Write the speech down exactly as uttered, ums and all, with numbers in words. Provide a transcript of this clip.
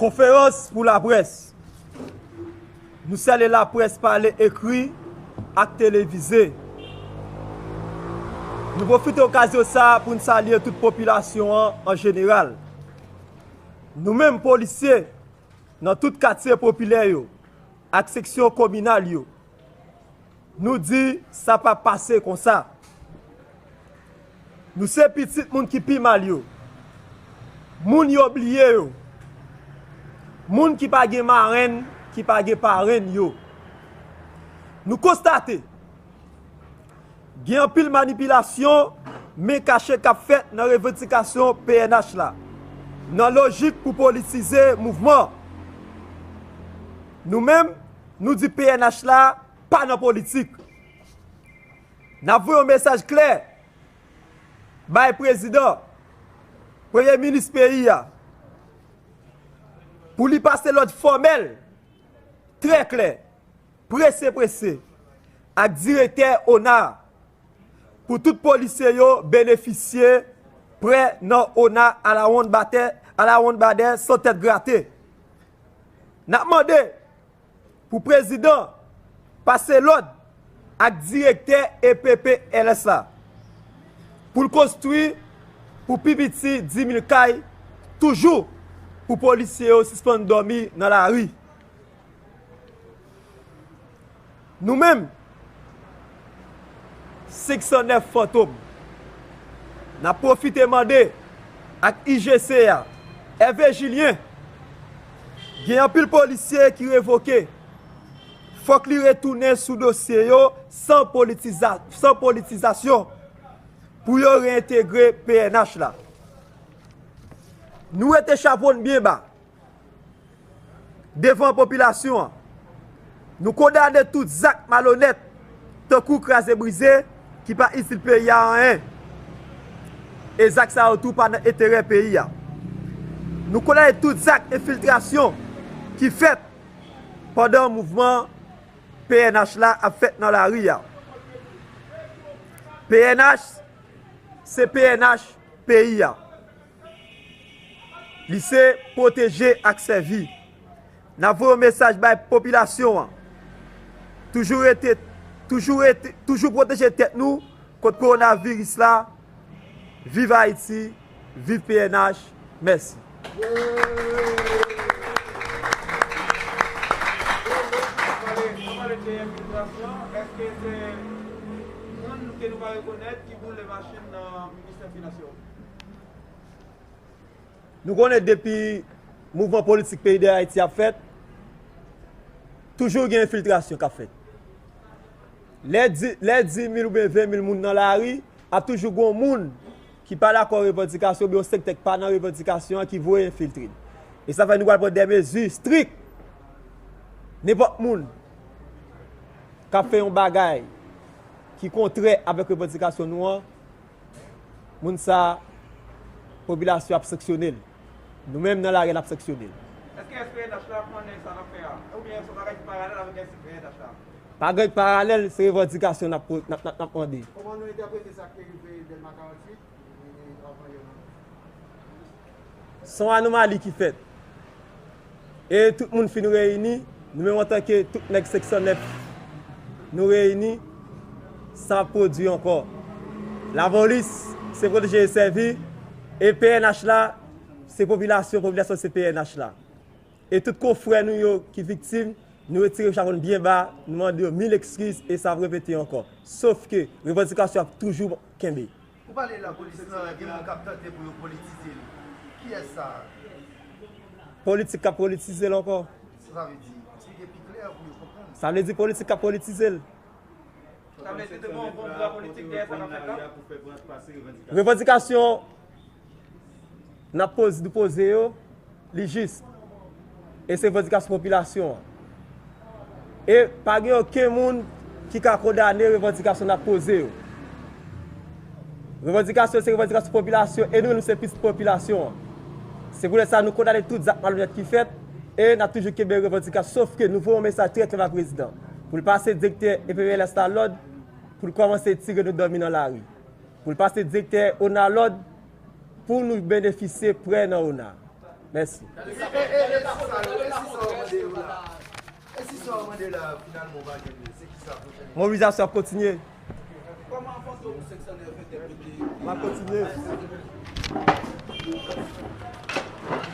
Konferans pou laprès. Nou sèle laprès pale, ekri ak televize. Nou pwofite okazyon sa a pou n salye tout popilasyon an an jeneral. Nou menm polisye nan tout katye popilè yo ak seksyon kominal yo, nou di sa p ap pase konsa. Nou se pitit moun ki pi mal yo, moun yo bliye yo, moun ki pa gen marenn, ki pa gen parenn yo. Nou konstate gen anpil manipilasyon, men kache k ap fèt nan revandikasyon P N H la, nan lojik pou politize mouvman. Nou menm, nou di P N H la pa nan politik. N ap voye yon mesaj klè bay prezidan, premye minis peyi a, pou li pase lòd fòmèl, trè klè, prese prese, ak direktè ona a, pou tout polisye yo benefisye prè nan ona alawonnbadè, alawonnbadè san tèt grate. N ap mande pou prezidan pase lòd ak direktè E P P L S la pou l konstwi pou pi piti dis mil kay, toujou pou polisye yo sispann dòmi nan lari. Nou menm, senk san nèf Fantom, n ap pwofite mande ak I G C a, Hervé Julien, gen anpil polisye ki revoke. Fòk li retounen sou dosye yo san politiza-, san politizasyon pou yo reyentegre P N H la. Nou rete chapo n byen ba devan popilasyon an. Nou kondane tout zak malonèt, tankou kraze brize, ki pa itil peyi a anyen. E zak sa yo tou pa nan enterè peyi a. Nou kondane tout zak enfiltrasyon ki fèt pandan mouvman P N H la ap fèt nan lari a. P N H se P N H peyi a. Li se pwoteje ak sèvi. N ap voye yon mesaj bay popilasyon an. Toujou rete, toujou rete, toujou pwoteje tèt nou kont kowonaviris la. Viv Ayiti, viv P N H, mèsi. Pale, pale de enfiltrasyon, èske se moun ke nou pa rekonèt ki boule machin nan ministè finans yo? Nou konnen depi mouvman politik peyi Dayiti ap fèt, toujou gen enfiltrasyon k ap fèt. Lè di, lè dis mil oubyen ven mil moun nan lari, ap toujou gen yon moun ki pa dakò revandikasyon oubyen yon sektè ki pa nan revandikasyon an ki voye enfiltre. E sa fè nou pral pran de mezi strik. Nenpòt moun k ap fè yon bagay ki kontrè avèk revandikasyon nou an, moun sa a, popilasyon ap sanksyone l. Nou menm nan lari a, n ap sanksyone l. Èske S P N H la konnen sa n ap fè a? Oubyen se yon bagay ki paralèl avèk S P N H la? Pa gen paralèl, se revandikasyon n ap po-, n ap, n ap, n ap mande. Kòman nou entèprete sa k te rive Dèlma karanntuit, e, e, avan yè nan Se yon anomali ki fèt. E tout moun fin reyini, nou menm antanke tout nèg senk san nèf, nou reyini, sa p ap pwodui ankò. Lapolis, se pwoteje e sèvi, e P N H la, se popilasyon, popilasyon se P N H la. E tout konfrè nou yo ki viktim, nou retire chapo n byen ba, nou mande yo mil ekskiz e sa ap repete ankò. Sof ke revandikasyon ap toujou kenbe. Ou pale lapolis lan, gen moun k ap tante pou yo politize li. Kiyès sa a? Politik k ap politize l ankò. Sa sa vle di? Eksplike pi klè pou yo konprann. Sa vle di politik k ap politize l. Sa vle di te gen yon bon bra politik dèyè sa k ap fèt la? Revandikasyon n ap poze, nou poze yo, li jis. E se revandikasyon popilasyon an. E pa gen okenn moun ki ka kondane revandikasyon n ap poze yo. Revandikasyon se revandikasyon popilasyon e nou menm se pitit popilasyon an. Se poutèt sa nou kondane tout zak malonèt ki fèt e n ap toujou kenbe revandikasyon, sof ke nou voye yon mesaj trè klè ba prezidan pou l pase direktè E P P L S la lòd pou l kòmanse tire nou dòmi nan lari. Pou l pase direktè ona lòd pou nou benefisye prè nan ona. Mèsi. E, e, e, e si sa yo, e si sa yo mande yo la? E si sa yo mande la, finalman, w pa jwenn yo, se ki sa pwochèn? Mobilizasyon ap kontinye. Kòman Fantom senk san nèf entèprete? L ap kontinye.